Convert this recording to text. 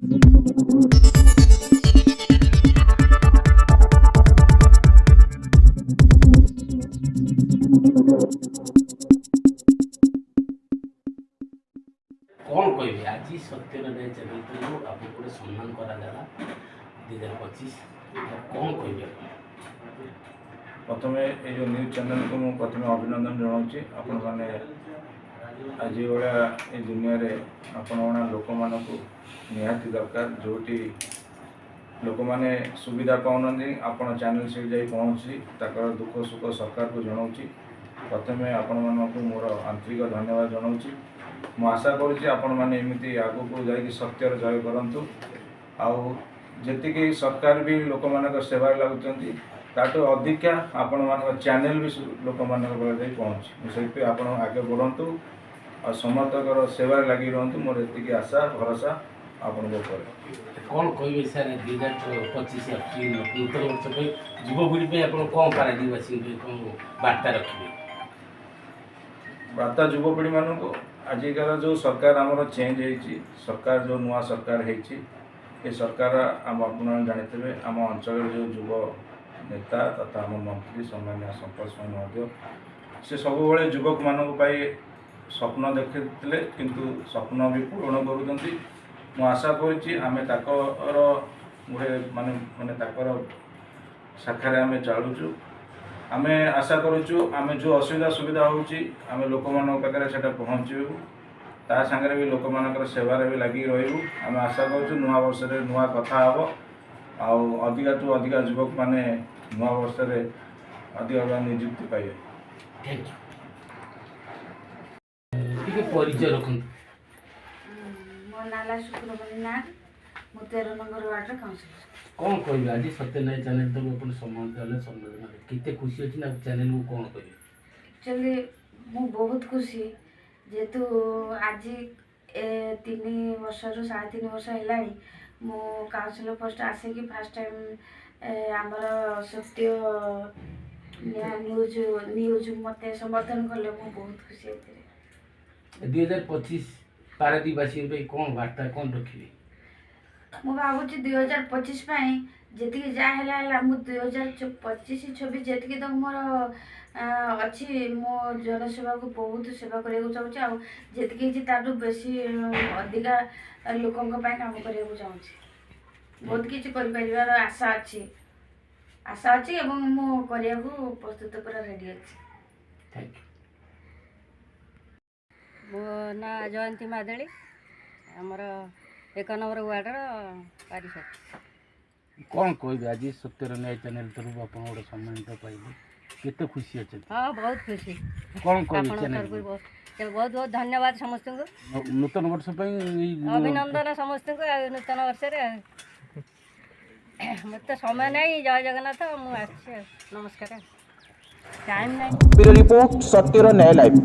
କ'ଣ କହିବେ, ଆଜି ସତ୍ୟର ନ୍ୟାୟ ଚ୍ୟାନେଲ୍ ତରଫରୁ ଆପଣଙ୍କୁ ଗୋଟେ ସମ୍ମାନ କରାଗଲା 2025, କ'ଣ କହିବେ ଆପଣ? ପ୍ରଥମେ ଏ ଯେଉଁ ନ୍ୟୁଜ୍ ଚ୍ୟାନେଲକୁ ମୁଁ ପ୍ରଥମେ ଅଭିନନ୍ଦନ ଜଣାଉଛି। ଆପଣମାନେ ଆଜି ଭଳିଆ ଏ ଦୁନିଆରେ ଆପଣମାନେ ଲୋକମାନଙ୍କୁ ନିହାତି ଦରକାର। ଯେଉଁଠି ଲୋକମାନେ ସୁବିଧା ପାଉନାହାନ୍ତି, ଆପଣ ଚ୍ୟାନେଲ ସେଇଠି ଯାଇ ପହଞ୍ଚି ତାଙ୍କର ଦୁଃଖ ସୁଖ ସରକାରକୁ ଜଣାଉଛି। ପ୍ରଥମେ ଆପଣମାନଙ୍କୁ ମୋର ଆନ୍ତରିକ ଧନ୍ୟବାଦ ଜଣାଉଛି। ମୁଁ ଆଶା କରୁଛି ଆପଣମାନେ ଏମିତି ଆଗକୁ ଯାଇକି ସତ୍ୟର ଜୟ କରନ୍ତୁ। ଆଉ ଯେତିକି ସରକାର ବି ଲୋକମାନଙ୍କ ସେବାରେ ଲାଗୁଛନ୍ତି, ତାଠୁ ଅଧିକା ଆପଣମାନଙ୍କ ଚ୍ୟାନେଲ ବି ଲୋକମାନଙ୍କ ପାଖରେ ଯାଇ ପହଞ୍ଚି। ମୁଁ ସେଇଥିପାଇଁ ଆପଣ ଆଗେ ବଢ଼ନ୍ତୁ ଆଉ ସମସ୍ତଙ୍କର ସେବାରେ ଲାଗି ରୁହନ୍ତୁ। ମୋର ଏତିକି ଆଶା, ଭରସା ଆପଣଙ୍କ ଉପରେ। କ'ଣ କହିବେ ସାର୍, 2025 ଆସୁଛି, ନୂତନ ବର୍ଷ ପାଇଁ ଯୁବପିଢ଼ି ପାଇଁ ଆପଣ କ'ଣ, ପାରାଦୀପବାସୀଙ୍କ ପାଇଁ କ'ଣ ବାର୍ତ୍ତା ରଖିବେ? ବାର୍ତ୍ତା ଯୁବପିଢ଼ିମାନଙ୍କୁ, ଆଜିକାର ଯେଉଁ ସରକାର ଆମର ଚେଞ୍ଜ ହେଇଛି, ସରକାର ଯେଉଁ ନୂଆ ସରକାର ହେଇଛି, ଏ ସରକାର ଆମ ଆପଣମାନେ ଜାଣିଥିବେ, ଆମ ଅଞ୍ଚଳରେ ଯେଉଁ ଯୁବ ନେତା ତଥା ଆମ ମନ୍ତ୍ରୀ ସମ୍ମାନୀୟ ସମ୍ପଦ ସ୍ୱାଇଁ ମଧ୍ୟ, ସେ ସବୁବେଳେ ଯୁବକମାନଙ୍କ ପାଇଁ ସ୍ୱପ୍ନ ଦେଖିଥିଲେ, କିନ୍ତୁ ସ୍ୱପ୍ନ ବି ପୂରଣ କରୁଛନ୍ତି। ମୁଁ ଆଶା କରୁଛି ଆମେ ତାଙ୍କର ଗୋଟେ ମାନେ ତାଙ୍କର ଶାଖାରେ ଆମେ ଚାଲୁଛୁ। ଆମେ ଆଶା କରୁଛୁ ଆମେ ଯେଉଁ ଅସୁବିଧା ସୁବିଧା ହେଉଛି, ଆମେ ଲୋକମାନଙ୍କ ପାଖରେ ସେଇଟା ପହଞ୍ଚିବୁ, ତା ସାଙ୍ଗରେ ବି ଲୋକମାନଙ୍କର ସେବାରେ ବି ଲାଗିକି ରହିବୁ। ଆମେ ଆଶା କରୁଛୁ ନୂଆ ବର୍ଷରେ ନୂଆ କଥା ହେବ ଆଉ ଅଧିକାଠୁ ଅଧିକା ଯୁବକମାନେ ନୂଆ ବର୍ଷରେ ଅଧିକ ନିଯୁକ୍ତି ପାଇବେ। Thank you. ଟିକେ ପରିଚୟ ରଖନ୍ତୁ। ମୋ ନାଁ ହେଲା ଶୁକ୍ରମণି ନାଗ। ମୁଁ 13 ନମ୍ବର ୱାର୍ଡ଼ର କାଉନସିଲର। କ'ଣ କହିବେ, ଆଜି ସତ୍ୟନ୍ୟାୟ ଚ୍ୟାନେଲ୍ ତରଫରୁ ଆପଣ ସମ୍ମାନ ଦେଲେ, ସମ୍ବର୍ଦ୍ଧନା, କେତେ ଖୁସି ଅଛି ନା ଚ୍ୟାନେଲକୁ କ'ଣ କହିବେ? ଆକ୍ଚୁଆଲି ମୁଁ ବହୁତ ଖୁସି, ଯେହେତୁ ଆଜି ଏ 3 ବର୍ଷରୁ 3.5 ବର୍ଷ ହେଲାଣି ମୁଁ କାଉନସିଲର ପୋଷ୍ଟ ଆସିକି ଫାର୍ଷ୍ଟ ଟାଇମ୍ ଆମର ସତ୍ୟ ନ୍ୟୁଜ୍ ମୋତେ ସମର୍ଥନ କଲେ। ମୁଁ ବହୁତ ଖୁସି ଏଥିରେ। 2025 ପାରାଦୀପବାସୀଙ୍କ ପାଇଁ କ'ଣ ବାର୍ତ୍ତା କ'ଣ ରଖିବେ? ମୁଁ ଭାବୁଛି 2025 ପାଇଁ ଯେତିକି ଯାହା ହେଲା ହେଲା, ମୁଁ 2025 26 ଯେତିକି ତ ମୋର ଅଛି, ମୁଁ ଜନସେବାକୁ ବହୁତ ସେବା କରିବାକୁ ଚାହୁଁଛି। ଆଉ ଯେତିକି ହେଇଛି ତାଠୁ ବେଶୀ ଅଧିକା ଲୋକଙ୍କ ପାଇଁ କାମ କରିବାକୁ ଚାହୁଁଛି। ବହୁତ କିଛି କରିପାରିବାର ଆଶା ଅଛି, ଆଶା ଅଛି ଏବଂ ମୁଁ କରିବାକୁ ପ୍ରସ୍ତୁତ, ପୁରା ରେଡ଼ି ଅଛି। Thank you. ମୋ ନାଁ ଜୟନ୍ତୀ ମାଦଳି, ଆମର 1 ନମ୍ବର ୱାର୍ଡ଼ର ପାରିଷଦ। କ'ଣ କହିବେ, ଆଜି ସତ୍ୟର ନ୍ୟାୟ ଚ୍ୟାନେଲ୍ ତରଫରୁ ଆପଣ ଗୋଟେ ସମ୍ମାନିତ ପାଇଲେ, କେତେ ଖୁସି ଅଛନ୍ତି? ହଁ, ବହୁତ ଖୁସି। କ'ଣ କହିବେ ଆପଣଙ୍କ ଚ୍ୟାନେଲ୍ ତରଫରୁ ବହୁତ ବହୁତ ବହୁତ ଧନ୍ୟବାଦ ସମସ୍ତଙ୍କୁ। ନୂତନ ବର୍ଷ ପାଇଁ ଅଭିନନ୍ଦନ ସମସ୍ତଙ୍କୁ ଆଉ ନୂତନ ବର୍ଷରେ। ଆଉ ମୋତେ ସମୟ ନାହିଁ। ଜୟ ଜଗନ୍ନାଥ। ମୁଁ ଆସିଛି ଆଉ ନମସ୍କାର, ଟାଇମ୍ ନାହିଁ। ବ୍ୟୁରୋ ରିପୋର୍ଟ, ସତ୍ୟର ନ୍ୟାୟ ଲାଇଭ୍।